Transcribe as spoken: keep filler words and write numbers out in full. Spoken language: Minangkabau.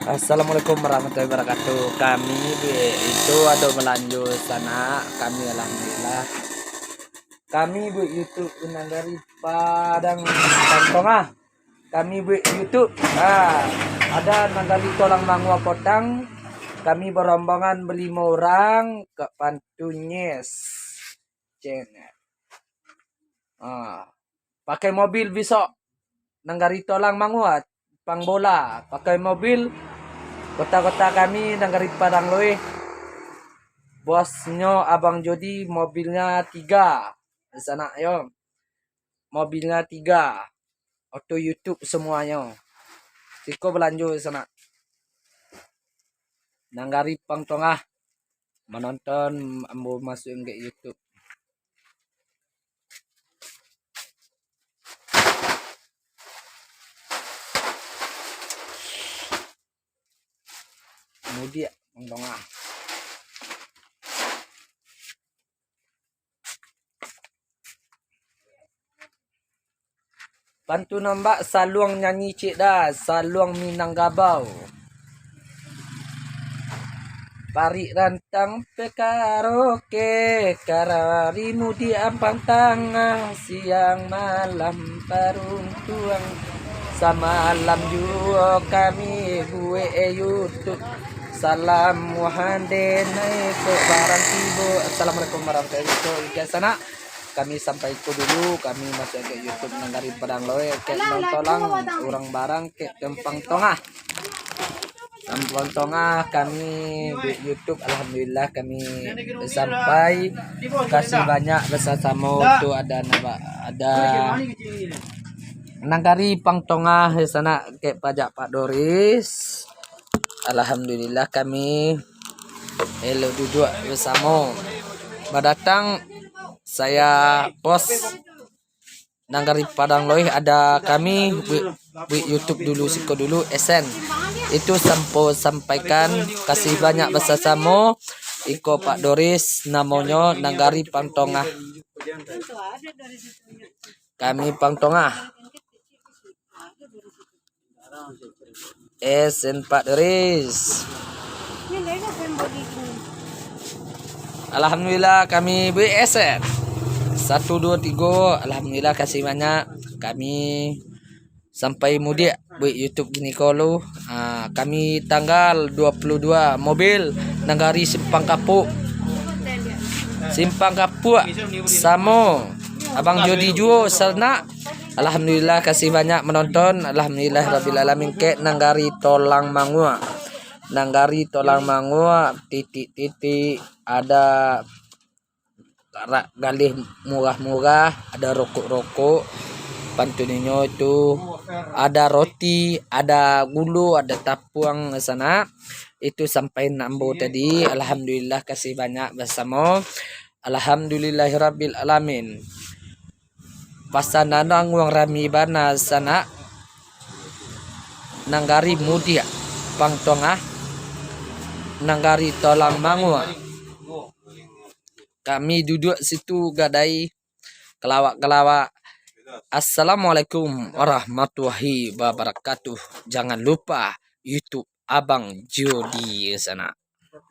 Assalamualaikum warahmatullahi wabarakatuh. Kami buek itu ado balanjo sanak. Kami alhamdulillah. Kami buek YouTube di Nagari Padang Tongah. Kami buek YouTube. Ha, ada Nagari Tolang Mangua Potang. Kami barombongan balimo urang ka Pantunyes. Channel. Ha. Pakai mobil bisuak Nagari Tolang Mangua, pang bola, pakai mobil kota-kota kami Nagari Padang Loeh. Bosnyo Abang Jodi, mobilnya tiga. Di sanak yo. Mobilnya tiga. Auto YouTube semuanyo. Siko balanjo di sanak. Nagari Pang Tongah. Manonton ambo masuak ka YouTube. Mudiak Pang Tongah. Pantun nambak saluang nyanyi ciek dah, saluang Minangkabau. Parik rantang pekaroke, karari mudiak Ampang Tangah, siang malam paruntuang. Samalam juo kami buek YouTube. Salam wahande naik barang tibo. Assalamualaikum warahmatullahi wabarakatuh. Oke, sanak. Kami sampai ko dulu, kami masuak ka YouTube Nagari Padang Loeh, kek Nontolang, urang barang, kek Pang Tongah. Pang Tongah, kami buek YouTube, alhamdulillah, kami sampai. Kasih banyak basasamo tu ada nama, ada Nagari Pang Tongah di sanak, kek pajak Pak Doris. Alhamdulillah, kami elok duduak basamo. Badatang saya pos Nagari Padang Loeh, ada kami buek, buek YouTube dulu, siko dulu, esen. Itu sampo sampaikan, kasih banyak basasamo. Iko Pak Doris namonyo, Nagari Pang Tongah. Kami Pang Tongah. Esen Pak Doris. Alhamdulillah, kami buek esen. Satu, duo, tigo. Alhamdulillah, kasih banyak. Kami sampai mudiak buek YouTube giko lu. Ah, kami tanggal duo puluah duo, mobil Nagari Simpang Kapuk. Simpang Kapuk samo Abang Jodi juo sanak. Alhamdulillah, kasih banyak manonton. Alhamdulillah rabbil alamin, kek Nagari Tolang Mangua. Nagari Tolang Mangua, titik-titik, ada rak galih murah-murah, ada rokok-rokok. Pantunnyo itu ada roti, ada gulo, ada tapuang sanak. Itu sampai ambo tadi. Alhamdulillah, kasih banyak basamo. Alhamdulillahirabbil alamin. Pasanan urang rami bana sanak. Nagari mudiak Pang Tongah, Nagari Tolang Mangua. Kami duduak situ gadai, kalawak-kalawak. Assalamualaikum warahmatullahi wabarakatuh. Jangan lupa YouTube Abang Jodi sanak.